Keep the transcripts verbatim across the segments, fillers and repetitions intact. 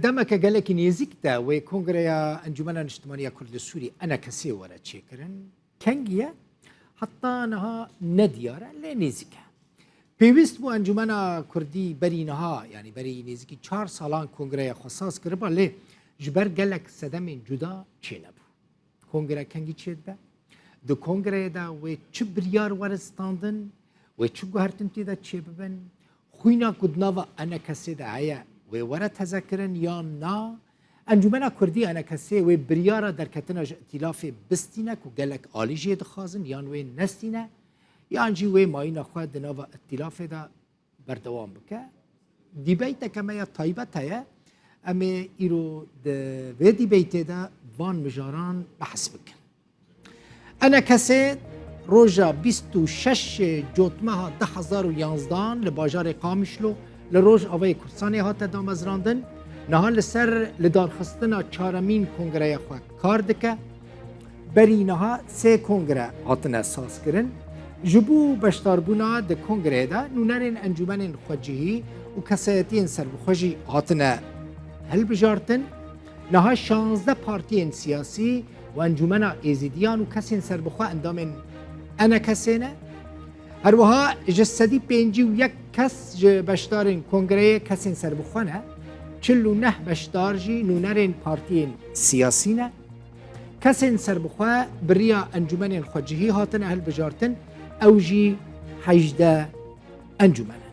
Demeke gelekî nêzîk de wê Kongreya Encûmena Niştimanî ya Kurd li Sûrî, ENKS'ê, were çêkirin. Kengî ye? Heta niha ne diyar e, lê nêzîk e. Pêwîst bû Encûmena Kurdî berî niha, yanî berî nêzîkî çar salan kongreya xwe saz kiriba, lê ji ber gelek sedemên cuda çênebû. Kongre kengî çêdibe? Di kongreyê de wê çi biryar were standin, wê çi guhertin tê de çêbibin, xwîna ku di nava ENKS'ê de heye, wê were tezekirin yan na? Encûmena Kurdî, ENKS'ê, wê biryara derketina ji îtîlafê bistîne ku gelek alî jê dixwazin, yan wê nestîne, yan jî wê mayîna xwe di nava îtîlafê de berdewam bike. Dîbeyteke me ya taybet heye. Em ê îro di vê dîbeytê de van mijaran behs bikin. ENKS'ê roja bîst û şeş Cotmeha du hezar û yanzdehan li bajarê Qamişlo li Rojavayê Kurdistanê hate damezrandin. Niha li ser lidarxistina çaremîn kongreya xwe kar dike. Berî niha sê kongre hatine sazkirin. Ji bo beşdarbûna di kongreyê de nûnerên encûmenên xwecihî û kesayetiyên serbixwe jî hatine hilbijartin. Niha şazdeh partiyên siyasî û Encûmena Êzidiyan û kesên serbixwe endamên ENKS'ê ne. Her wiha ji sedî pêncî û yek kes ji beşdarên kongreyê kesên serbixwe ne. Çil û neh beşdar jî nûnerên partiyên siyasî ne. Kesên serbixwe bi riya encûmenên xwecihî hatine hilbijartin, ew jî hejdeh encûmen in.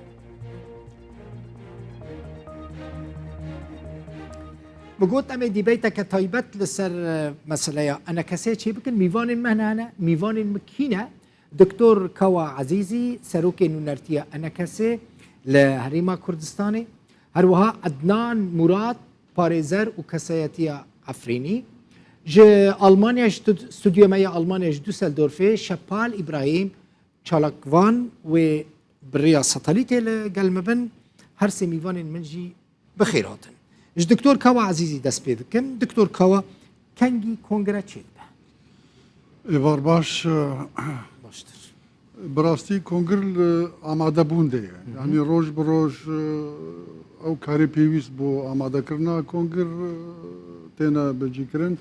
Min got, em ê dîbeyteke taybet li ser, e, meseleya ENKS'ê çêbikin. Mîvanên me hene, hene. Mîvanên min kî ne? Doktor Kawa Ezîzî, serokê nûnertiya ENKS'ê li Herêma Kurdistanê. Her wiha Ednan Murad, parêzer û kesayetiya Efrînî. Ji Almanya, ji stud-, studyoya me ya Almanya, ji Düsseldorfê, Şepal Îbrahîm, çalakvan, wê bi riya satelîtê li gel me bin. Her sê mîvanên min jî bi xêr hatin. Ji Doktor Kawa Ezîzî dest pê dikim. Doktor Kawa, kengî kongre çêdibe? Êvar baş. Baştir. Bi rastî kongir li amadebûn de ye. Hı hı. Yanî roj bi roj, e, ew karê pêwîst bo amadekirina kongir, e, têne becîkirin. E,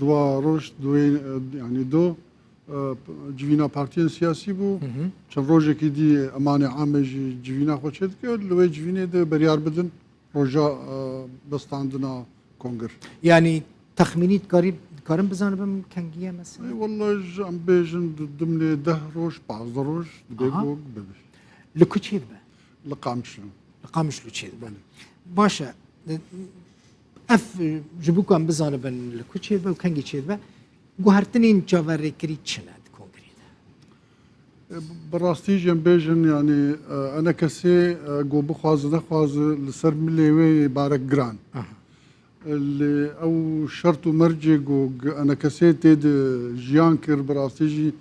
dua roj, duê, e, yanî do, e, civîna partiyên siyasî bû. Hı hı. Çend rojekî dî emanê amê jî civîna xwe çêdike. Li wê civînê de beryar bidin roja, e, bestandina kongir. Yanî texmînî dikarî, dikarim bizanibim kengiye mesela? Ê, wele ji em bêjin di dimlê deh roj, pazdeh roj dibe. Aha. Ku bibe. Li ku çêdibe? Li Qamişlo. Li Qamişlo çêdibe. Belê. Baş e. Ev, e, ji bo ku em bizanibin li ku çêdibe û kengî çêdibe, guhertinên çaverêkirî çi ne di kongreyê de? E, bi rastî jî em bêjin, yanî, e, ENKS'ê, e, ku bixwaze nexwaze li ser milê wê yê barek giran. Aha. E, lê ew şert û mercê ku ENKS'ê tê de jiyan kir, bi rastî jî,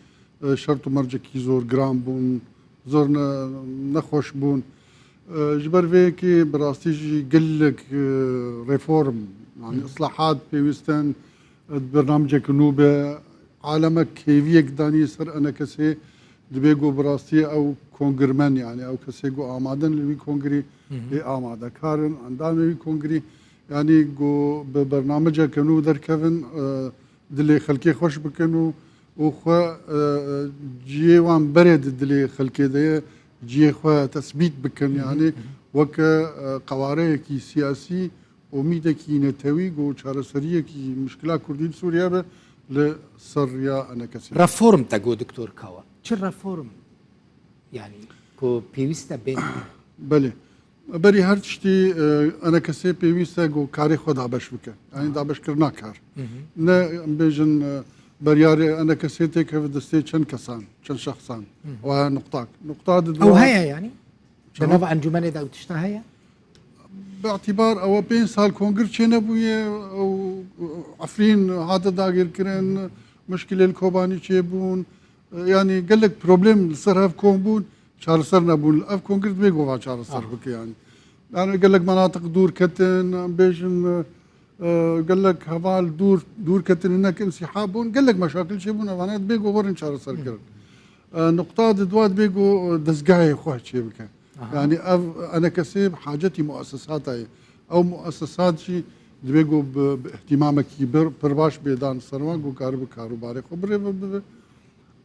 e, şert û mercekî zor giran bûn, zor ne-, nexweş bûn. E, ji ber vê yekê bi rastî jî gelek, e, reform, yanî, hı, islahat pêwîst in, e, bernameceke nû be, aleme kêviyek danî ser ENKS'ê, dibê ku bi rastî ew kongirmen, yanî ew kesê ku amade in li wî kongirî, hı hı, ê amadekar in, endamê wî kongirî, yanî ku bi bernameceke nû derkevin, e, dilê xelkê xweş bikin û, û xwe, e, e, cihê wan berê di dilê xelkê de ye, cihê xwe tesbît bikin, hı hı, yanî, hı hı, weke, e, qewareyekî siyasî, umîdekî netewî, ku çareseriyekî mişkila Kurdî li Sûriye be li ser riya ENKS'ê. Reform te got, Doktor Kawa. Çi reform? Yanî ku pêwîst e bên? Belê. Berî her tiştî, e, ENKS'ê pêwîst e ku karê xwe dabeş bike. Yanî, aha, dabeşkirina kar. Hı hı. Ne, em bêjin, e, beryarê ENKS'ê têkeve destê çend kesan, çend şexsan. Hı hı. Waya nuqtak. Nuqta di... Ew dua heye yanî? Di nava encûmenê de ew tişta heye? Bi îtîbar ew pênc sal kongir çênebûye, ew, Efrîn hate dagirkirin, mişkilê li Kobanî çêbûn, yanî gelek problem li ser hev kom bûn, çareser nebûn. Ev kongir divê gova çareser, aha, bike yanî. Yanî gelek menatiq dûr ketin, em bêjin, e, gelek heval dûr, dûr ketin, hinek însîhab bûn, gelek meşakil çêbûn, evane divê ku werin çareser kirin. E, nuqta di dua divê ku dezgehê xwe çêbike. Aha. Yanî ev ENKS'ê hacetî muesesata ye. Ew muessesat jî divê ku bi, bi îhtîmamekî bir, pir baş bê dan ser wan ku karibe karûbarê xwe birêve bibe.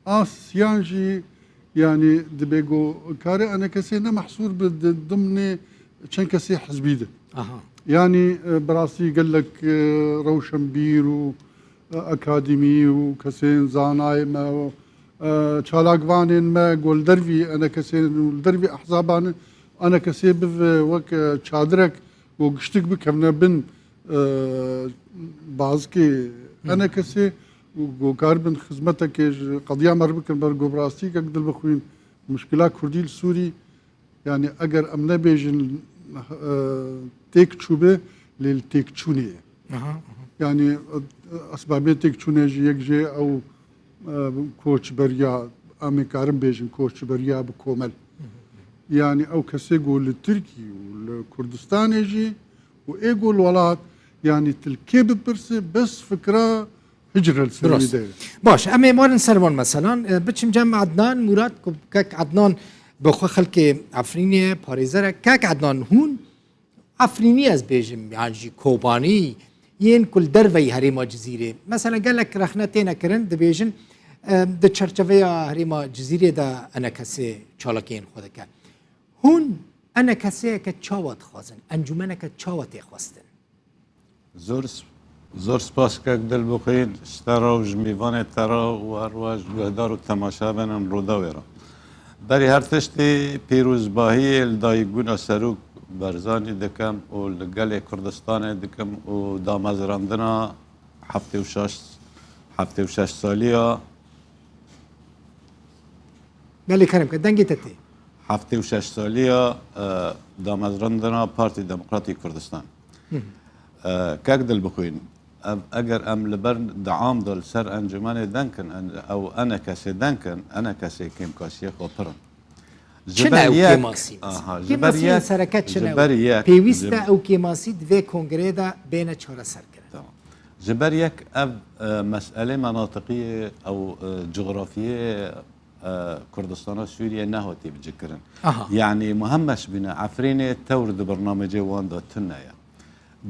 Asiyan jî, yanî, dibê ku karê enekesê ne mehsûr bi di dimnê çend kesê hizbî de. Aha. Yanî, e, bi rastî gelek, e, rewşenbîr û, e, akademî û kesên zanayê me û, e, çalakvanên me ku li dervî enekesê û li dervî ehzaban enekesê bive wek, e, çadirek ku giştik bikevne bin, e, bazikê enekesê û ku karibin xizmetekê ji qediya me re bikin, ber ku bi rastî kek dil bixwîn muşkila Kurdî li Sûrî, yanî eger em nebêjin, e, têk çûbe, lê li têkçûnê ye. Aha, aha. Yanî, e, esbabê têkçûnê jî yek jê ew, e, koçberiya, em ê karin bêjin koçberiya bi komel. Yanî ew kesê ku li Tirkî û li Kurdistanê jî û ê ku li welat, yanî tu li kê bipirse, bes fikra hicr li ser wî de ye. Baş, em ê warin ser van meselan. E, biçim cem Adnan Murat, ku kek Adnan bi xwe xelkê Efrînê ye, parêzer e. Kek Adnan, hûn Efrînî ez bêjim, yan jî Kobanî, yên ku li derveyî herêma Cizîrê. Mesela gelek rexne têne kirin, dibêjin, e, di çerçeveya herêma Cizîrê de enekesê çalakiyên xwe dike. Hûn enekeseyeke çawa dixwazin? Encûmeneke çawa tê xwestin? Zor, zor spas kek Dilbixwîn, ji te re û ji mêvanê te re û her wiha ji guhdar û temaşevanên Rûdawê re. Berî her tiştî pîrozbahiyê li dayikbûna Serok Barzanî dikim û li gelê Kurdistanê dikim û damezrandina heftê û şeş, heftê û şeş saliya Belê, kerem ke, dengê te tê. Heftê û şeş saliya, e, damezrandina Partî Demokratîk Kurdistan. Hı hı. E, kek Dilbixwîn, ev, eger em li ber diam de li ser encûmenê denkin, en-, ew enekesê denkin, enekesê kêmkasiyê xwe pir in. Çi ne ew kêmasî? Aha, ji ber yek, kêmasiyên sereke çi ne? Pêwîst e ew kêmasî di vê kongreyê de bêne çareserkirin. Tamam. Ji ber yek ev, e, meselê menatiqiyê ew, e, cografiyê, e, Kurdistana Sûriyê nehatiye bicikirin. Aha. Yanî muhemmeş bîne Efrînê tewr di bernamecê wan de tune ye.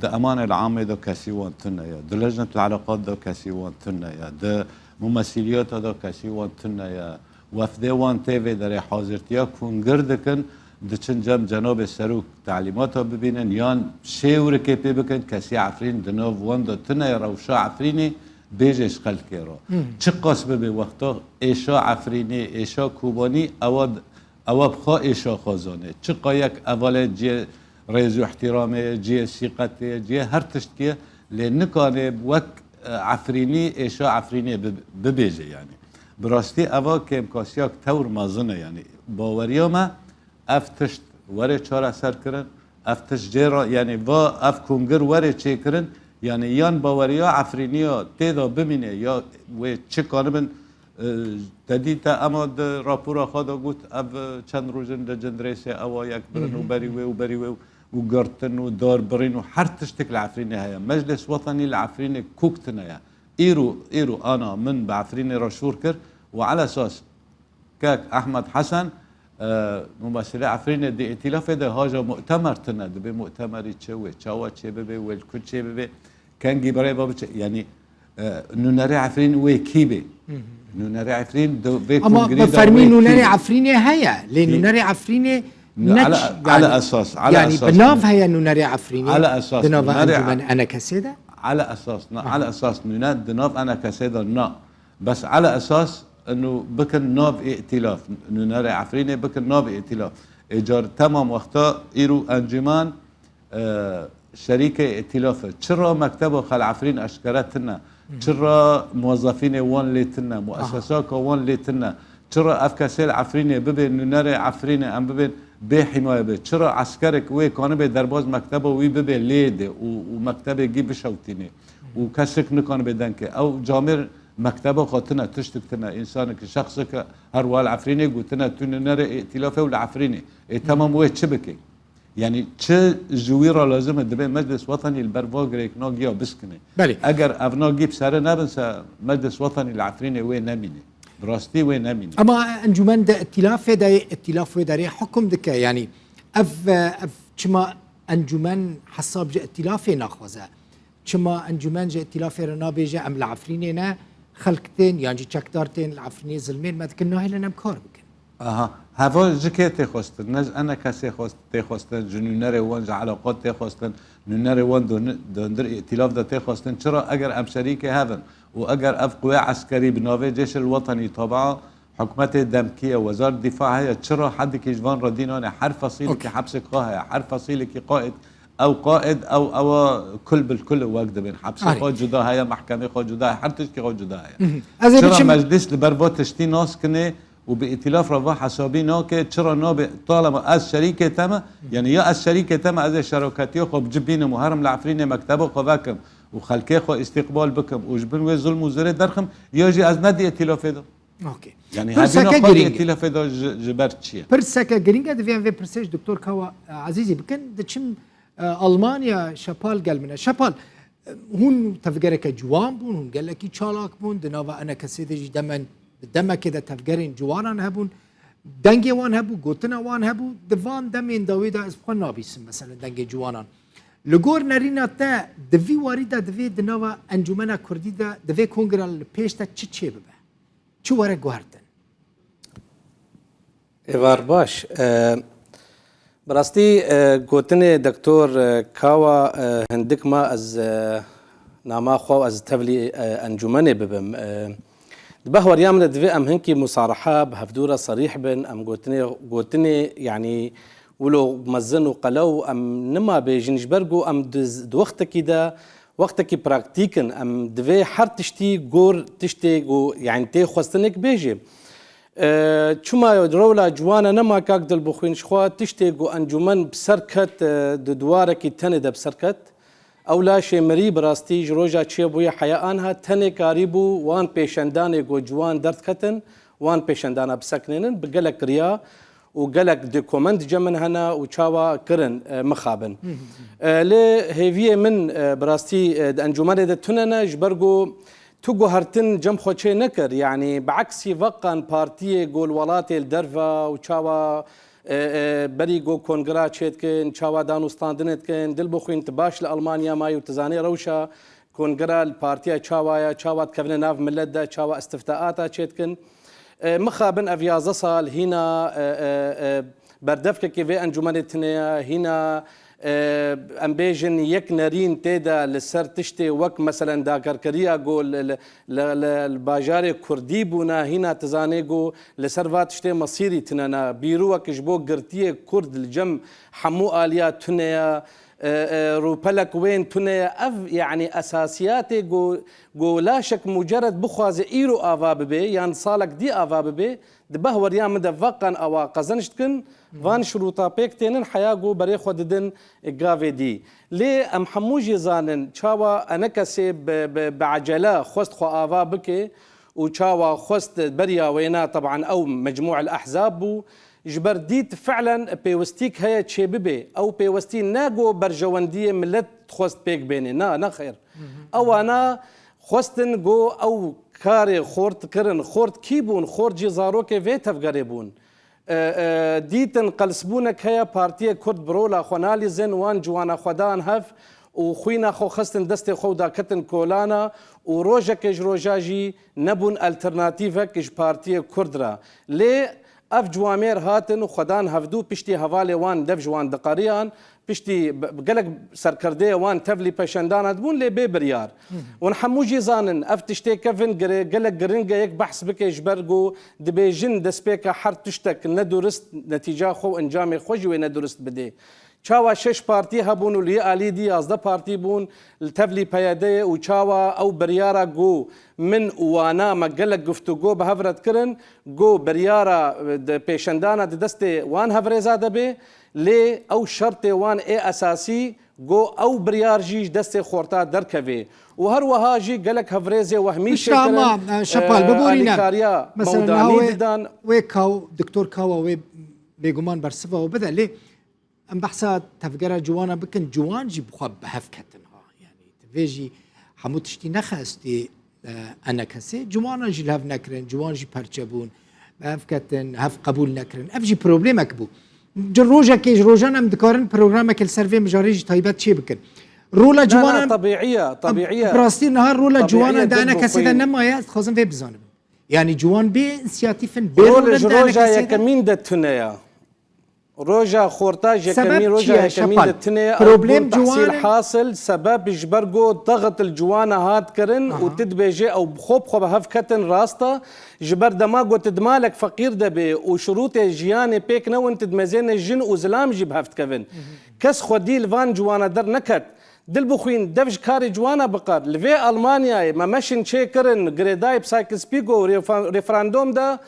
Di emanê li amê de kesî wan tune ye. Di lejnetul eleqat de kesî wan tune ye. Di mumesîliyata de kesî wan tune ye. Wefdê wan tê vê derê hazirtiya kongir dikin, diçin cem cenabê serok telîmata bibînin, yan şêwirikê pê bikin, kesî Efrîn di nav wan de tune ye, rewşa Efrînê bêje ji xelkê re. Hmm. Çiqas bibe wexta êşa Efrînê, êşa Kobanî, ewa, ewa bi xwe êşa xwe zane. Çiqa yek evalê cihê rêz û ihtiramê, cihê sîqetê, cihê her tiştkê, lê nikane wek, e, Efrînî, êşa Efrînê bi-, bibêje yanî. Bi rastî eva kêmkasiyak tewr mezin e yanî. Baweriya me ev tişt were çareserkirin, ev tişt jê re, yanî va ev kongir were çêkirin, yanî yan baweriya Efrîniya tê de bimîne ya wê çi kanibin, e, te dîte ema di rapora xwe de got ev çend roj in li Cindirêsê ewa yek birin û berî wê û berî wê û girtin û darbirîn û her tiştik li Efrînê heye. Meclis Wetanî li Efrînê kok tune ye. Îro, îro ana min bi Efrînê re şûr kir û elesas kek Ehmed Hesen, e, mumesîlê Efrînê di îtîlafê de haja mu'temer tune, dibê mu'temerî çi wê, çawa çê bibe, wê li ku çê bibe, kengî birêve biçe, yanî, e, nûnerê Efrîn wê kî bê? Hı hı. Nûnerê Efrîn di vê kongirî de wê kî bê? Ama bi fermî nûnerê Efrînê heye, lê nûnerê Efrînê ne, yanî, ala esas, ala esas, yanî bi nav heye nûnerê Efrînê, ala esas, di nava nûnerê Encûmen Enekesê de? Ala esas, na, aha, ala esas nûner di nav Enekesê de na. Bes ala esas inu bikin nav îtîlaf, nûnerê Efrînê bikin nav îtîlaf. Ê car temam wexta îro encûman, e, şerîkê îtîlaf e. Çira mekteba xwe li Efrîn eşkere tune? Hı hı. Çira muwezefînê wan lê tune? Aha. Muessesaka wan lê tune? Çira ev kesê li Efrînê bibe nûnerê Efrînê, em bibên bê hîmaye be? Çira eskerek wê kanibe derbaz mekteba wî bibe lê de û, û mektebê gî bişewtîne? Û kesek nikanibe deng ke. Ew camêr mekteba xwe tune, tiştik tune, însanekî, şexsekî her wiha li Efrînê gotine, tu nûnerê îtîlafê û li Efrînê. Ê, temam wê çi bike? Yanî çi ji wî re lazim e? Divê Meclis Wetanî li ber va girêkna giya biskine. Belê. Eger evna gî bi serê nebin se, Meclis Wetanî li Efrînê wê nemîne. Bi rastî wê nemîne. Ama encûmen di îtîlafê de, îtîlaf wê derê hukm dike. Yanî ev, ev çima encûmen hesab ji îtîlafê naxwaze. Çima encûmen ji îtîlafê re nabêje, em li Efrînê ne, xelk tên, yan jî çekdar tên li Efrînê zilmên me dikin, nahêlin em kar bikin. Aha. Heva ji kê tê xwestin? Ne ji enekesê xwest-, tê xwestin, ji nûnerê wan, ji elaqat tê xwestin, nûnerê wan don-, dondir îtîlaf de tê xwestin. Çira eger em şerîkê hev in û eger ev quwê eskerî bi navê Cêşil Wetenî tabaa hikûmetê demkî ye, wezarê dîfa heye, çira hedikî ji van re dî nane? Her fesîlekî Okey. hepsek xwe heye, her fesîlekî qaîd, ew qaîd, ew, ewa kul bil kul wek dibin. Hepsê Arê. xwe cuda heye, mehkemê xwe cuda heye, her tiştî xwe cuda heye. Mhm. Ez ê Çira biçim meclis li ber va tiştî nas kinê û bi îtîlaf re va hesabî nake, çira nabe, talema ez şerîkê te me, yani ya ez şerîkê te me, ez ê şeraketiya xwe bi cî bînim û herim li Efrînê mekteba xwe vekim û xelkê xwe îstîqbal bikim û ji bin wê zulm û zirê derxim, ya jî ez ne di îtîlafê de. Okey. Yani Pirseke hevîna xwe di girîng e. îtîlafê de ji, ji ber çi ye? Pirseke girîng e, divê em vê pirsê ji Doktor Kawa, e, Ezîzî bikin. Diçim, e, Almanya, Şepal gel min e. Şepal, e, hûn tevgereke ciwan bûn, hûn gelekî çalak bûn, di nava enekesê de jî demen, di demekê de tevgerên ciwanan hebûn. Dengê wan hebû, gotina wan hebû. Di van demên dawî de ez bi xwe nabîsim, mesela dengê ciwanan. Li gor nerîna te, di vî warî de divê di nava Encûmena Kurdî de, divê kongra li pêş de çi çê bibe? Çi were guhertin? Êvar baş. E, bi rastî, e, gotinê Doktor, e, Kawa, e, hindik ma ez, e, nama xwe ez tevlî, e, encûmenê bibim. E, di behweriya min de divê em hinkî musaraha bi hevdû re serîh bin, em gotinê, gotinê, yanî wilo mezin û qelew em nima bêjin, ji ber ku em di z-, di wextekî de, wextekî praktîk in, em divê her tiştî gor tiştê ku, yanî tê xwestinek bêjê. E, çima rewla ciwana nema kak Dilbixwîn, ji xwe tiştê ku encûmen bi ser ket, e, di duwarekî tenê de bi ser ket. Ew laşê mirî bi rastî ji roja çêbûyê heya anha tenê karîbû wan pêşendanê ku ciwan derdiketin, wan pêşendana biseknênin, bi gelek riya û gelek dokument cem min hene û çawa kirin, e, mixabin. Hı hı. E, lê hêviyê min, e, bi rastî, e, di encûmenê de tune ne, ji ber ku tu guhertin cem xwe çê nekir. Yanî bi eksî veqan partiyê ku li welatê li derve û çawa, e, e, berî ku kongra çêdikin, çawa danûstandinê dikin, Dilbixwîn tu baş li Almanya mayî û tu zanî rewşa kongra li partiya çawa ye, çawa dikevine nav milet de, çawa istiftaata çêdikin. E, mixabin ev yazdeh sal hîna, e, e, e, berdevkekê vê encûmenê tune ye, hîna, e, em bêjin yek nerîn tê de li ser tiştê wek meselen dagerkeriya ku li, li, li, li, li bajarê kurdî bûna, hîna tu zanê ku li ser va tiştê mesîrî tune ne. Bîrûwek ji bo girtiyê kurd li cem hemû aliya tune ye. E, e, rûpelek wên tune ye. Ev, yanî esasiyatê ku, ku laşek mucered bixwaze îro ava bibe, yan salek dî ava bibe, di behweriya min de veqan awa qezenc dikin, van şirûta pêk tênin, heya ku berê xwe didin gavê dî. Lê em hemû jî zanin, çawa enekesê bi, bi, bi ecele xwest xwe ava bike û çawa xwest beriya wêna, teban ew mecmû el ehzab bû, ji ber dît fi'len pêwistîk heye çêbibe. Ew pêwistî ne ku berjewendiyê milet dixwest pêk bêne. Na, nexêr. Ewana xwestin ku ew karê xort kirin. Xort kî bûn? Xort jî zarokê vê tevgerê bûn. E, e, dîtin qelsbûnek heye, partiyê Kurd bi rola xwe nalîzin, wan ciwana xwe dan hev û xwîna xwe xistin destê xwe û daketin kolana û rojekê ji roja jî nebûn alternatîvek ji partiyê Kurd re. Lê ev ciwamêr hatin û xwe dan hevdû, piştî hevalê wan dev ji wan diqeriyan, piştî bi, bi gelek serkerdeyê wan tevlî peşendana dibûn, lê bê biryar. Hûn hemû jî zanin, ev tiştê kevin gire-, gelek giring e, yek behs bike, ji ber ku dibêjin destpêka her tiştek nedurist, netîca xwe û encamê xwe jî wê nedurist bidê. Çawa şeş partî hebûn û li yê alî dî yazdeh partî bûn, li tevlî P Y D'yê û çawa ew biryara ku min û wana me gelek guftûgo bi hev re dikirin, ku biryara, e, di pêşendana di destê wan hevrêza de bê, lê ew şertê wan ê esasî, ku ew biryar jî ji destê xorta derkevê. Û her wiha jî gelek hevrêzê wehmî Piştre çêkirin, ama, e, Şepal, e, biborîne. alîkariya Mesela, mewdanî niha wê, didan. wê Kaw-, Doktor Kawa wê bêguman bersiva we bide, lê em behsa tevgera ciwana bikin, ciwan jî bi xwe bi hev ketin ha. Yanî, divê jî hemû tiştî nexestî, e, enekesê. Ciwanan jî li hev nekirin, ciwan jî perçe bûn, bi hev ketin, hev qebûl nekirin. Ev jî problemek bû. Ji rojekê ji rojan em dikarin programekê li ser vê mijarê jî taybet çê bikin. Rola Na, na, ciwanan, tebîî ye, tebîî ye. Bi rastî niha rola Tebîî ye, ciwanan di dil bi enekesê de xwîn. nemaye, ez dixwazim vê bizanim. Yani ciwan bê însiyatîf in, bê Rol rol in ji di roja enekesê de. yekemîn de tune ye. Roja xorta ji Sebeb yekemîn, çi roja ye, yekemîn Şepal? de tune ye. Problem Ew bûn ciwan tahsîl in. hasil, sebeb ji ber ku daxit li ciwana hat kirin Aha. û tu dibêjê ew bi xwe bi xwe bi hev ketin, rast e. Ji ber dema ku tu di malek feqîr de bê û şirûtê jiyanê pêk newin, tu dimezêne jin û zilam jî bi hev dikevin. Kes xwedî li van ciwana derneket. Dil bixwîn, dev ji karê ciwana biqat. Li vê Almanyayê me meşin çêkirin, girêdayî bi Sykes-Picot û refa-, referandom de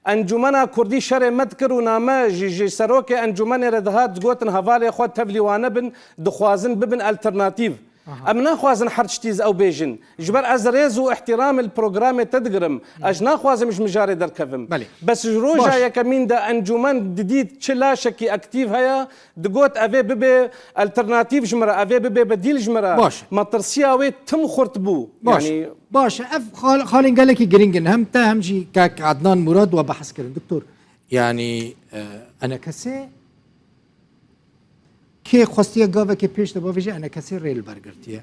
Encûmena Kurdî şerê me dikir û name ji, ji serokê encûmenê re dihat, digotin hevalê xwe tevlî wane bin, dixwazin bibin alternatîf. Aha. Em naxwazin her tiştî ji ew bêjin. Ji ber ez rêz û îhtîramê li programê te digirim. Ez naxwazim ji mijarê derkevim. Belê. Bes ji roja Baş. yekemîn de encûmen didît çi laşekî aktîf heye, digot, "Evê bibe alternatîf ji min re, evê bibe bedîl ji min re." Baş. Metirsiya wê tim xurt bû. Baş. Yani Baş. Ev xal-, xalên gelekî giring in. Hem te hem jî kak Adnan Murad we behs kirin. Doktor, yani, e, enekesê kê xwestiye gavekê pêş de bavêje, enekesê rê li ber girtiye.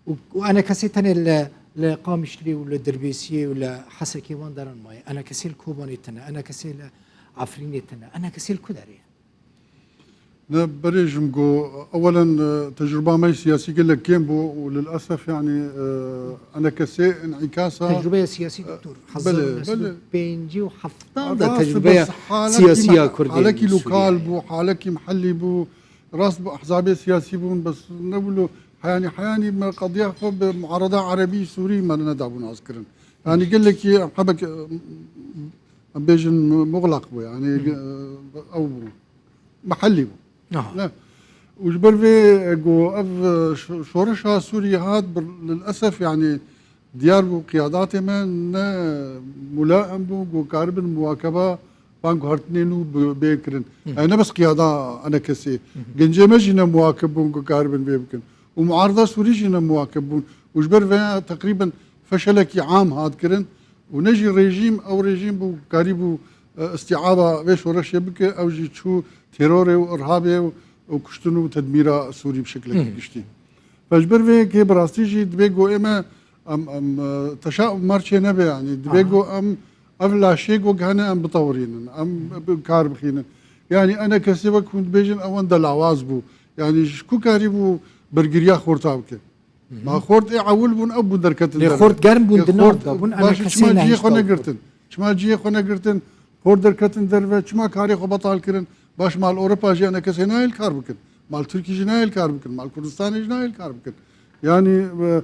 Û, û enekesê tenê li, li Qamişlî û li Dirbêsiyê û li Hesekê wan deran maye. Enekesê li Kobanê tine, enekesê li Efrînê tine, enekesê li ku derê ye? Ne, berê jim got, ewelen, e, tecrûba me yê siyasî gelek kêm bû û lilesef, yani, e, enekesê înîkasa Tecrûbeya siyasî, e, doktor, belê, hezar û neh sed û pêncî û heft de Rast, tecrûbeya bes halekî siyasî ya me-, Kurdê halekî li Sûriyeyê lokal ye. bû, halekî mihellî bû, rast bû ehzabê siyasî bûn, bes ne wilo, heyanî, heyanî me qediya xwe bi muarada erebî sûrî me nedabû nas kirin. Yani gelekî em hebek, e, em bêjin mu-, muxlaq bû, yani, e, ew bû. Mihellî bû. Aha. Ne? Û ji ber vê, e, ku ev, e, şo-, şoreşa Sûriyê hat, bir, lilesef, yani, diyar bû qiyadatê me ne mulaem bûn ku karibin muwakeba van guhertinên nû bi-, bê kirin. Hı. Yani, ne bes qiyada enekesê. Hı hı. Gencê me jî ne muwakeb bûn ku karibin vê bikin. Û muarda Sûrî jî ne muwakeb bûn. Û ji ber vê teqrîben feşelekî am hat kirin. Û ne jî rejîm, ew rejîm bû, karîbû, e, îstîaba vê şoreşê bike, ew jî çû terorê û irhabê û, û kuştin û tedmîra Sûrî bi şeklekî Hı. giştî. Ve ji ber vê yekê bi rastî jî dibê ku ê me em, em, e, teşa û merçê nebe, yanî dibê Aha. ku em ev laşê ku hene em bitewirînin, em bi kar bixînin. Yanî enekesê wek hûn dibêjin ewan delawaz bû. Yanî ji ku karîbû bergiriya xorta bike? Hı hı. Ma xort ê ewil bûn, ew bûn derketin Lê derve. xort germ bûn, Ê di nav xort, de bûn, baş, enekesê çima cihê xwe nehişta negirtin? Xort derketin derve, çima karê xwe betal kirin? Baş, mal Ewropa jî enekesê nayê li kar bikin. Mal Tirkî jî nayê li kar bikin. Mal Kurdistanê jî nayê li kar bikin. Yanî, e,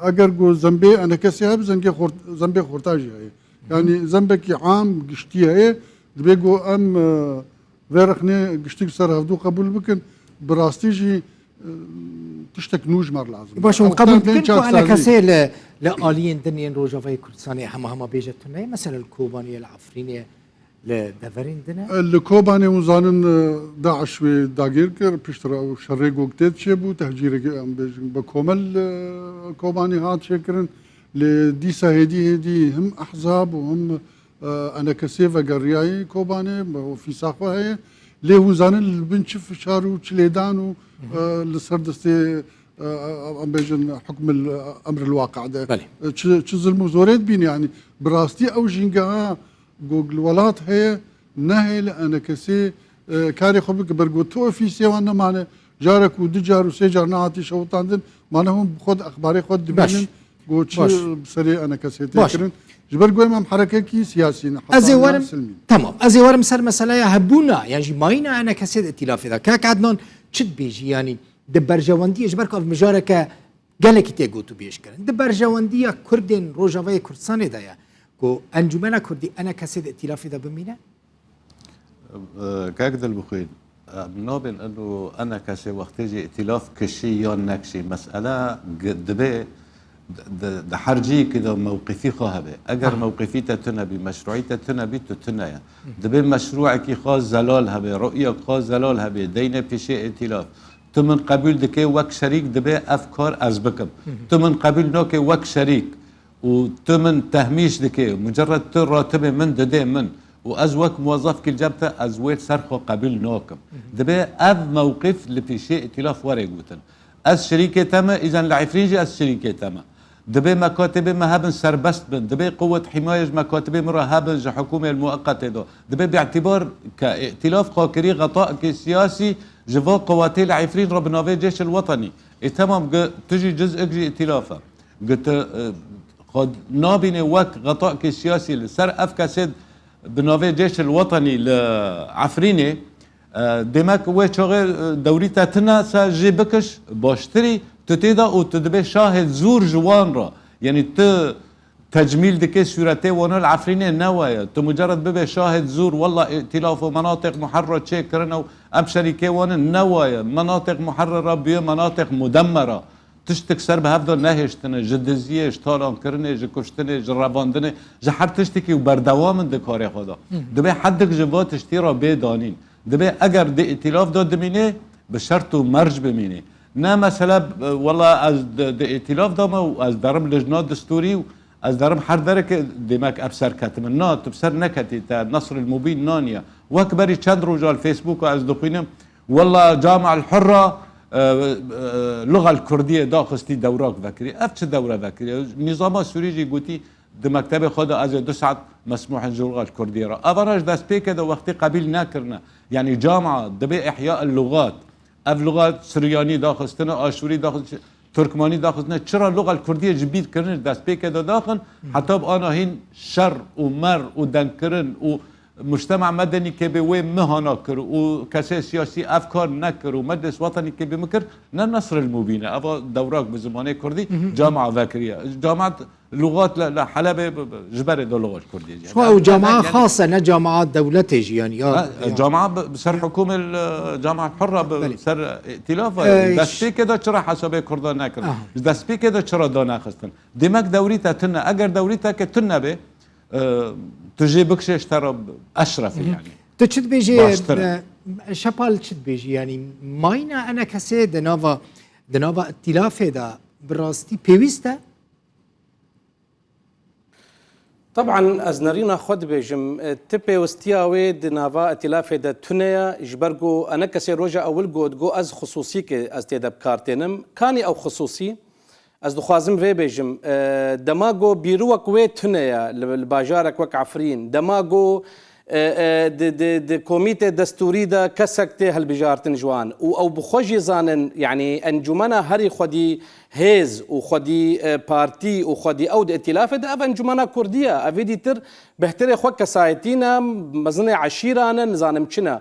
eger ku zembê enekesê hebe, zengê xort-, zembê xorta jî heye. Yanî zembekî am, giştî heye. Dibê ku em, e, vê rexnê giştî ser hevdû qebûl bikin. Bi rastî jî, e, tiştek nû ji me re lazim e. Baş, hûn Ew qebûl wexta bên dikin ku çaksazî. enekesê li, li aliyên din yên Rojavayê Kurdistanê hema hema bêje tune ye? Mesela li Kobanê ye, li Efrînê ye, li deverên din e? Li Kobanê hûn zanin, e, DAIŞ wê dagir kir, piştre ew şerê ku tê çêbû, tehcîrekî em bêjin bi komel, e, Kobanê hat çêkirin. Lê dîsa hêdî hêdî him ehzab û him, e, enekesê vegeriyayî Kobanê, ofîsa xwe heye. Lê hûn zanin li bin çi fişar û çi lêdan û, Hı hı. e, li ser destê, e, em bêjin hukmil emril waqi de, Belê. e, çi, çi zilm û zorê dibîne, yanî bi rastî ew jîngeha ku li welat heye, nehê li enekesê, e, karê xwe bike. Ber ku tu ofîsê wan nemane, carek û du car û sê car nehatî şewitandin, mane hûn bi xwe de exbarê xwe dibînin Baş. ku çi Baş. bi serê enekesê tê Baş. kirin. Ji ber ku em, em herekekî siyasî ne, Ez ê heta ne werim, silmî. Tamam, ez ê werim ser meseleya hebûna, yan jî mayîna enekesê di îtîlafê de. Kak Adnan, çi dibêjî, yanî di berjewendiyê, ji ber ku ev mijareke gelekî tê gotûbêj kirin. Di berjewendiya Kurdên Rojavayê Kurdistanê de ye ku Encûmena Kurdî enekesê di îtîlafê de bimîne? Kak Dilbixwîn, em nabên eno enekesê wextê jî îtîlaf kişî yan nekişî. Mesele gi-, dibê di, di, di her cihekî de mewqifî xwe hebe. Eger Aha. mewqifî te tune bî, meşruî te tune bî, tu tune ye. Dibê meşruekî xwe zelal hebe, ru'yek xwe zelal hebe, deyne pêşê îtîlaf. Tu min qebûl dikê wek şerîk, dibê ev kar ez bikim. Hı hı. Tu min qebûl nake wek şerîk û tu min tehmîş dikê, mucerred tu ratibê min didê min û ez wek muwezefkî li cem te, ez wê li ser xwe qebîl nakim. Divê ev mewqif li pêşiyê îtîlaf were gotin. Ez şirîkê te me, îzen li Efrîn jî ez şirîkê te me. Dibê mekatibê me hebin serbest bin. Dibê quwet hîmayê ji mekatibê min re hebin ji hikûmê mueqetê de. Dibê bî'tîbar ke îtîlaf xwe kirî xetakê siyasî ji va qewatê li Efrîn re bi navê Cêşil Wetenî. Ê temam gi tu jî ciz'ik ji îtîlaf e. Gi tu, e, xwe nabînê wek xetakê siyasî li ser ev kesê bi navê Cêşil Wetenî li Efrînê, e, demek wê çaxê, e, dewrî te tune se jê bikiş, baştirî tu tê de û tu dibê şahê zûr ji wan re. Yanî tu tecmîl dikê sûretê wana li Efrînê ne waye. Tu mucerred bibe şahê zûr, wella îtîlaf û menatîq muherre çê kirine û em şerîkê wan in, ne waye. Menatîq muherre re bûye menatîq mudemmera. Tiştik ser bi hev de nehêştine, ji diziyê, ji talankirinê, ji kuştinê, ji revandinê, ji her tiştekî û berdewam in di karê xwe de. Hı hı. Dibê hedik ji va tiştî re bê danîn. Dibê eger di îtîlaf de dimînê, bi şert û merc bimînê. Ne mesele, e, wela ez di, di îtîlaf de me û ez derim lijna distûrî û ez derim her dereke demek ev ser ketimin. Na, tu bi ser neketî, te Nesril Mubîn naniye. Wek berî çend roja li Facebooka ez dixwînim, wela Cami'el Hurra, e, e, lugal Kurdiyê daxistî dewrak vekirî. Ev çi dewre vekirî? Nîzama Sûrî jî gotî, di mektebê xwe de ez ê du saet mesmûh in ji lugal Kurdiyê re. Evana ji destpêkê de wextî qebîl nekirine. Yanî Camia dibê ihya el lugat. Ev lugat Siryanî daxistine, Aşûrî daxistine, Turkmanî daxistine. Çira lugal Kurdiyê ji bîr kirin, ji destpêkê de daxin, heta bi ana hîn şer û mer û dengkirin û mujtema medenî kê bê wê mihana kir û kesê siyasî ev kar nekir û Meclis Wetenî kê bê min kir, ne Nesril Mubîn e. Eva dewrak bi zimanê Kurdî Hı hı. Camia vekiriye. Camia lugat li, li Helebê bi, bi, ji berê de lugat Kurdî. Xwe ew camia xas e, ne camia dewletê jî, yanî, ya, Ha, ya. Camia bi, bi ser hikûmê li, Camia Hurra bi Belê. ser îtîlafa, Ee, yanî, ş- destpêkê de çira hesabê Kurda nekirin? Aha. Ji destpêkê de çira danexistin? Demek dewrî te tune. Eger dewrî te ke tune be, e, tu jê bikişê ji te re eşref e, Hı hı. yanî. Tu çi dibêjî, Baştir e. e, Şepal çi dibêjî? Yanî, mayîna enekesê di nava, di nava îtîlafê de bi rastî pêwîst e? Teban ez nerîna xwe dibêjim, e, ti pêwistiya wê di nava îtîlafê de tune ye, ji ber ku enekesê roja ewil got, got ez xisûsî ke ez tê de bi kar tênim. Kanî ew xisûsî? Ez dixwazim vê bêjim, e, dema ku bîrowek wê tune ye li, li bajarek wek Efrîn, dema ku, e, e, di, di, di komîtê destûrî de kesek tê hilbijartin ji wan û ew bi xwe jî zanin, yanî encûmena herî xwedî hêz û xwedî, e, partî û xwedî ew di îtîlafê de, ev encûmena kurdî ye, ev êdî tir bêhtirê xwe kesayetî ne, mezinê eşîra ne, nizanim çi ne.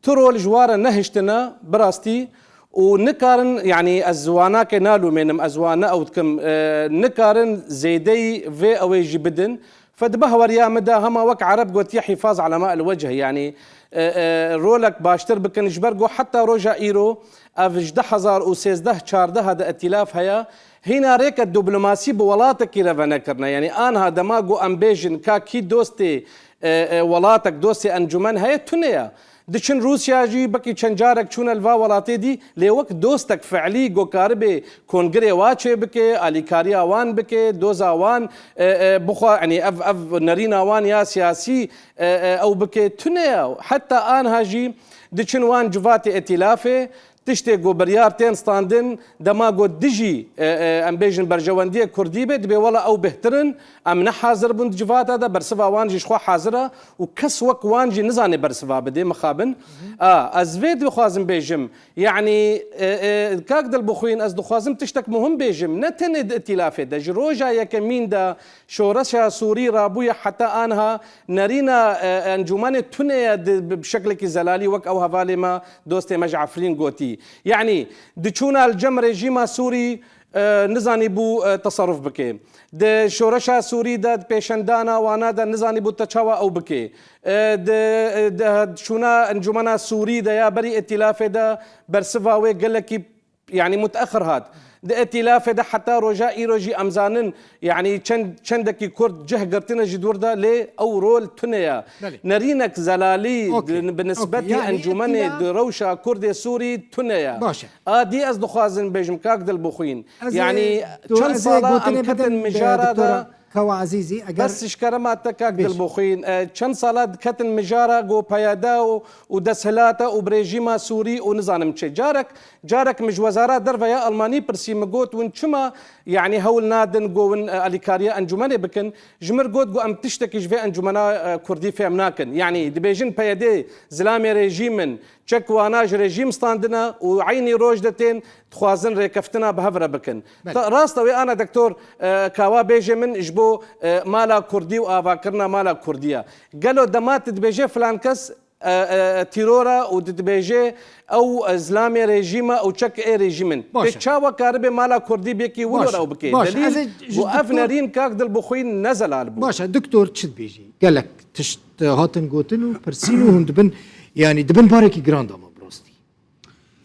Tu rol ji wan re nehiştine, bi rastî, û nikarin, yanî ez wana ke nalûmênim, ez wan ne ew dikim, e, nikarin zêdeyî vê ewê jî bidin. Fe di behweriya min de hema wek Ereb gotiye hîfaz ala ma el wecih, yanî, e, e, rolek baştir bikin, ji ber ku heta roja îro ev ji du hezar û sêzdeh çardeh de îtîlaf heye, hîna rêke diplomasî bi welatekî re venekirine. Yanî anha dema ku em bêjin ka kî dostê, e, e, welatek, dostê encûmen heye, tune ye. Diçin Rûsya jî, bekî çend carek çûne li va welatê dî, lê wek dostek fi'lî ku karibê kongirê wa çêbike, alîkariya wan bike, doza wan, e, e, bixwe, yanî ev, ev nerîna wan ya siyasî, e, e, ew bike, tune ye. Heta anha jî diçin wan civatê îtîlafê, tiştê ku biryar tên standin, dema ku dijî, e, e, em bêjin berjewendiyê kurdî be, dibê wela ew bêhtir in, em ne hazir bûn di civata de, bersiva wan jî ji xwe hazir e û kes wek wan jî nizane bersiva bidê, mixabin. A, ez vê dixwazim bêjim, yanî, e, e, kak Dilbixwîn, ez dixwazim tiştek muhim bêjim, ne tenê di îtîlafê de, ji roja yekemîn de, Şoreşa Sûrî rabûye heta anha nerîna, e, encûmenê tune ye di, bi, bi şeklekî zelalî, wek ew hevalê me, dostê me ji Efrîn gotî. Yanî, di çûna li cem rejîma Sûrî, e, nizanî bû, e, teserruf bike. Di şoreşa Sûrî de, di pêşendana wana de nizanî bû te çawa ew bike. E, di, di çûna encûmena Sûrî de ya berî îtîlafê de bersiva wê gelekî yanî mutexir hat. Di îtîlafê de heta roja îro jî em zanin, yanî çend, çendekî Kurd cih girtine ji dûr de, lê ew rol tune ye. Belê. Nerînek zelalî Okey. di, bi nisbetî Okey. Yanî encûmenê îtîlaf di rewşa Kurdê Sûrî tune ye. Baş e. A dî ez dixwazim bêjim, kak Dilbixwîn. Ez ê Yanî do-, çend ez ê sala gotinê em ketin bidim, mijara de doktora. Xewa Ezîzî, eger Bes ji kerema te kak Dilbixwîn, e, çend sala diketin mijara ku P Y D û, û desthilata û bi rejîma Sûrî û nizanim çi. Carek, carek min ji Wezara Derve ya Almanî pirsî, min got, win çima, yanî, hewl nadin ku win, e, alîkariya encûmenê bikin? Ji mir got ku em tiştekî ji vê encûmena, e, Kurdî fêm nakin. Yanî, dibêjin P Y D zilamê rejîm in, çek wana ji rejîm standine û eynî roj de tên dixwazin rêkeftina bi hev re bikin. Belê. Ta rast e wê ana doktor, e, kawa bêje min ji bo, e, mala Kurdî û avakirina mala Kurdî ye. Gelo dema tu dibêje filan kes, e, e, tîror e û tu dibêje ew, e, zilamê rejîm e û çek ê rejîm in. Baş e. Tê çawa karibe mala Kurdî bêkî wilo Baş e. ew bike? Baş e. Delîl Ez ê ji bû ev doktor nerîn kak Dilbixwîn ne zelal bû. Baş e, doktor çi dibêjî? Gelek tişt hatin gotin û pirsîn û hûn dibin, yanî dibin barekî giran de me bi rastî.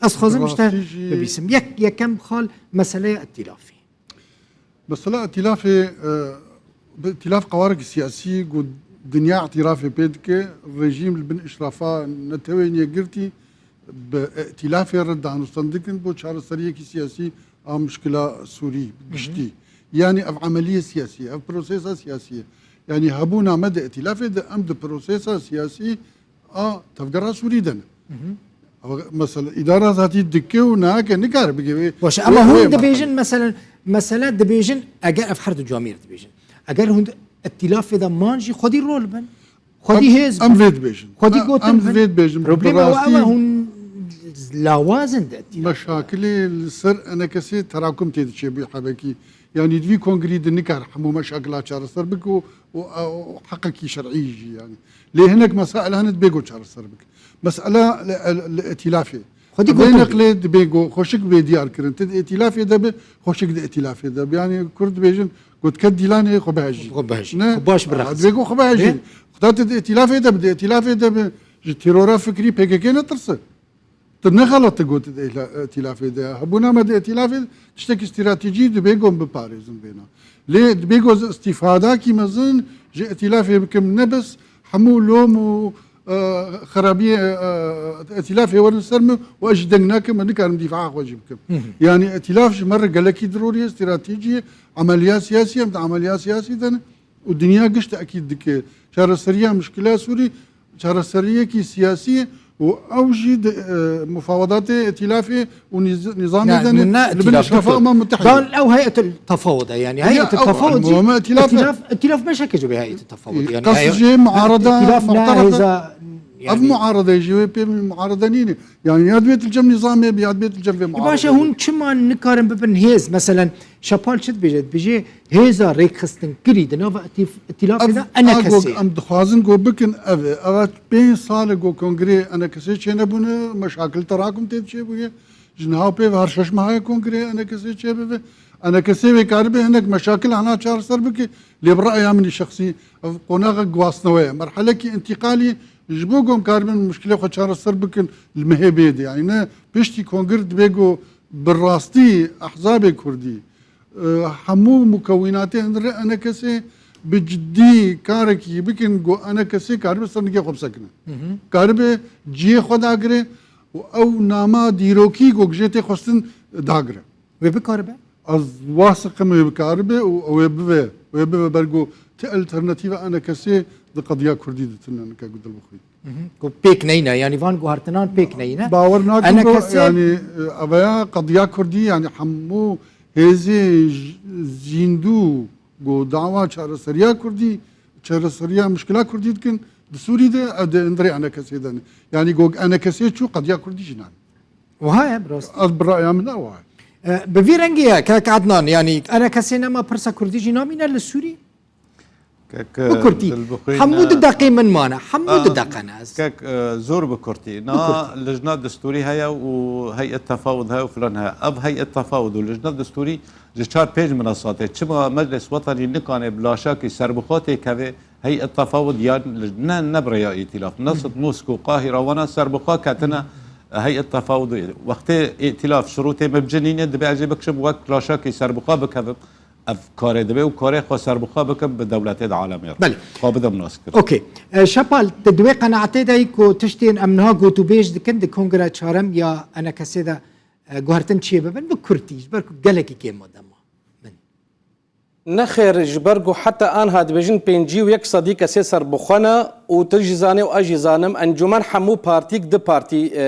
Ez xwazim ji te Rastî jî bibîsim. Yek, yekem xal meseleya îtîlafê. Mesela îtîlafê, e, bi îtîlaf qewarekî siyasî ku dinya îtîrafê pê dike, rejîm li bin îşrafa netewên yekgirtî bi îtîlafê re danûstan dikin bo çareseriyekî siyasî a muşkila Sûrî Hı hı. giştî. Yanî ev emeliyê siyasî ye, ev prosesa siyasî ye. Yanî hebûna me di îtîlafê de em di prosesa siyasî a tevgera Sûrî de ne. Hı hı. Ama mesela îdara zatî dike û nake nikare bike wê, Baş e, wê, ama wê hûn dibêjin, merhalê. Meselen, mesele dibêjin, eger ev her du camêr dibêjin. Eger hûn di îtîlafê de man jî xwedî rol bin. Xwedî Em, hêz em bin. vê dibêjin. Xwedî Em, gotin em bin. vê dibêjin. Problema Bi ew rastî ew e hûn lawazin di îtîlafê de. Meşakilê li ser enekesê terakum tê diçe bû hebekî. Yanî di vî kongrî de nikar hemû meşakila çareser bike û, û, û heqekî şer'î jî yanî. Lê hinek mesail hene dibê ku çareser bike. Mesela li, li, li îtîlafê. Xwedî Vê gotin. neqlê dibê ku xweşik bê diyar kirin. Ti di îtîlafê de bi, xweşik di îtîlafê de bi. Yanî Kurd dibêjin, ku ti ket dîlanê xwe bihejî. Xwe bihejî. Ne? Xwe baş birexisî. Dibê ku xwe bihejî. Ne? Xuda ti di îtîlafê de bi, di îtîlafê de bi. Ji terora fikrî P K K netirse. Tu ne xelat tu got di îla-, îtîlafê de. Hebûna me di îtîlafê tiştekî stratejî dibê ku em biparêzin vêna. Lê dibê ku ez îstîfadakî mezin ji îtîlafê bikim, ne bes hemû lom û, e, xerabiyê, e, îtîlafê werin ser min û ez jî deng nakim, ez nikarim dîfaa xwe jî bikim. Hı hı. Yanî îtîlaf ji me re gelekî dirorî ye, stratejî ye, emeliya siyasî ye, em di emeliya siyasî de ne. û dinya giş tekîd dike. Çareseriya muşkila Sûrî çareseriyekî siyasî ye û ew jî di, e, mufawedatê, îtîlafê û nîz-, nîzamê de ne, ne li bin îtîlaf, Eşrefa doktor. Ema Mutehîde. Dan ew heyetul tefawud e, yanî Ya, heyetul ew, tefawud jî, muhîm îtîlaf, îtîlaf, îtîlaf meşeke ji vê heyetul tefawud, yanî qas heye-, jê muarada, îtîlaf ne muarada. hêza, Ev yanî muarada jî wê pê muarada nîne. Yanî ya dibêt li cem nîzamê bi, ya dibêt li cem vê E, muaredê baş e, bi. Hûn çima nikarin bibin hêz? Meselen, Şepal çi dibêje? Dibêje hêza rêkxistinkirî di nava îtîf-, îtîlafê Ev de a enekesê gog ye. Em dixwazin go bikin ev e. Ev pênc sal e go kongrê enekesê çênebûne, meşakil terakum tê çêbûye. Ji niha pê ve her şeş meha ye kongrê enekesê çêbibe. Enekesê wê karibe hinek meşakil hana çareser bike. Lê bi raya min î şexsî ev qonaxek guhasnewe ye. Merhelekî întîqalî ji bo ku em karibin muşkilê xwe çareser bikin li mehê bê de. Yanî ne piştî kongir dibê ku bi rastî ehzabê kurdî, e, hemû mukewînatê hundirê enekesê bi cidî karekî bikin ku enekesê karibe ser nigê xwe bisekine. Hı hı. Karibe cihê xwe dagire û ew nama dîrokî ku jê tê xwestin dagire. Wê bikaribe? Ez wasiqim wê bikaribe û ew ê bive, wê bive ber ku ti alternatîva enekesê di qediya kurdî de tune nike ku dilbixwî. Hı hı. Ku pêk neyne, yanî van guhertinan pêk neyne. Bawer nakim ku, Enekesê yanî, e, eveya qediya kurdî, yanî hemû hêzê j-, zîndû ku dawa çareseriya kurdî, çareseriya muşkila kurdî dikin, di Sûrî de, e, di hundirê enekesê de ne. Yanî ku enekesê çû qediya kurdî jî nane. Wiha ye, bi rastî. Ez bi raya min ne wiha ye. E, bi vî rengî ye, kek Adnan, yanî enekesê nema pirsa kurdî jî namîne li Sûrî? Kek, Bi kurtî. Dilbixwîn, Hemû di e, deqê min mane. Hemû di a, deqe ne ez. Kek, e, zor bi kurtî. Bi Na, kurtî. Lijna distûrî heye û heyet tefawud heye û filan heye. Ev heyet tefawud û lijna distûrî ji çar pênc minasatê. Çima Meclis Wetanî nikane bi laşakî serbixwe têkeve, heyet tefawud yan li-, ne, ne bi rêya îtîlaf. Nesed, Mosko, Qahîra, wana serbixwe ketine heyet tefawud. Wextê îtîlaf şirûtê min bicinîne, dibe ez ê bikişim wek laşakî serbixwe bikevim. Ev karê dibe û karê xwe serbixwe bikim bi dewletê de alemê re. Belê. Xwe bidim nas kir. Okey. E, Şepal, tu di wê qenaetê de yî ku tiştên em niha gotûbêj dikin di Kongra Çarem ya Enekesê de, e, guhertin çê bibin, bi kurtî, ji ber ku gelekî kêm e dema min. Nexêr, ji ber ku heta anha dibêjin pêncî û yek sedî kesê serbixwe ne û tu jî zanî û ez jî zanim, encûmen hemû partîk di partî, e,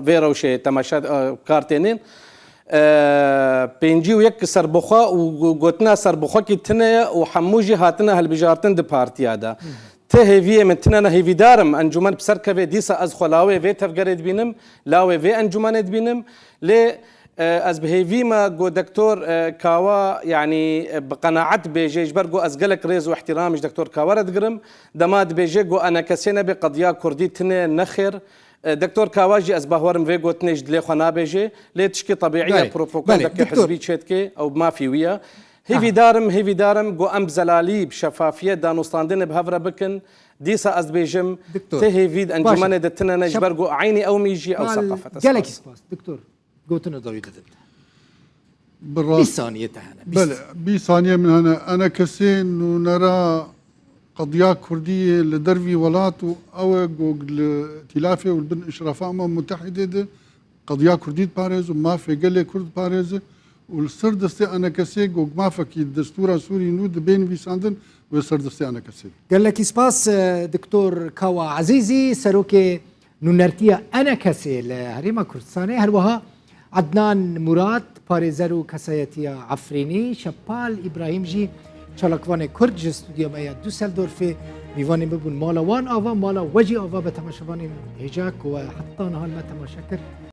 vê rewşê temaşe, e, kar tênin. E, pêncî û yek serbixwe û go-, gotina serbixwekî tune ye û hemû jî hatine hilbijartin di partiya de. Ti hêviyê min tine ne, hêvîdar im encûmen bi ser keve, dîsa ez xwe lawê vê tevgerê dibînim, lawê vê encûmenê dibînim. Lê, e, ez bi hêvî me ku Doktor, e, Kawa, yanî, e, bi qenaet bêje, ji ber ku ez gelek rêz û îhtîram ji Doktor Kawa re digirim. Dema dibêje ku enekesê nebe qediya kurdî tine, nexêr. E, Doktor Kawa jî ez bawerim vê gotinê ji dilê xwe nabêje. Lê tişkî tebîî ye, belê, propagandeke, belê, Doktor, hizbî çêdike, ew bi mafî wî ye. Hêvîdar im, hêvîdar im ku em bi zelalî, bi şefafiyet danûstandinê bi hev re bikin. Dîsa ez dibêjim, Doktor, ti hêvî di, baş e, encûmenê de tine ne, ji ber ku eynî ew mîjî, ew seqafet e. Gelekî spas, Doktor. Gotina dawî didin. Bi rast. Bîst saniye te hene, bîst. Belê, bîst saniye min hene. Enekesê nûnera qediya kurdî yê li dervî welat û ew e ku li îtîlafê û li bin Îşrafa Umem Mutehidê de qediya kurdî diparêz û mafê gelê kurd diparêze û li ser destê enekesê ku mafekî destûra Sûrî nû dibe nivîsandin, wê ser destê enekesê. Gelekî spas, e, Doktor Kawa Ezîzî, serokê nûnertiya enekesê li Herêma Kurdistanê, her wiha Ednan Murad, parêzer û kesayetiya Efrînî, Şepal Îbrahîm jî çalakvanê Kurd ji stûdyoya me ya Düsseldorfê mîvanê me bûn. Mala wan ava, mala we jî ava be temaşevanên hêja ku we heta niha li me temaşe kir.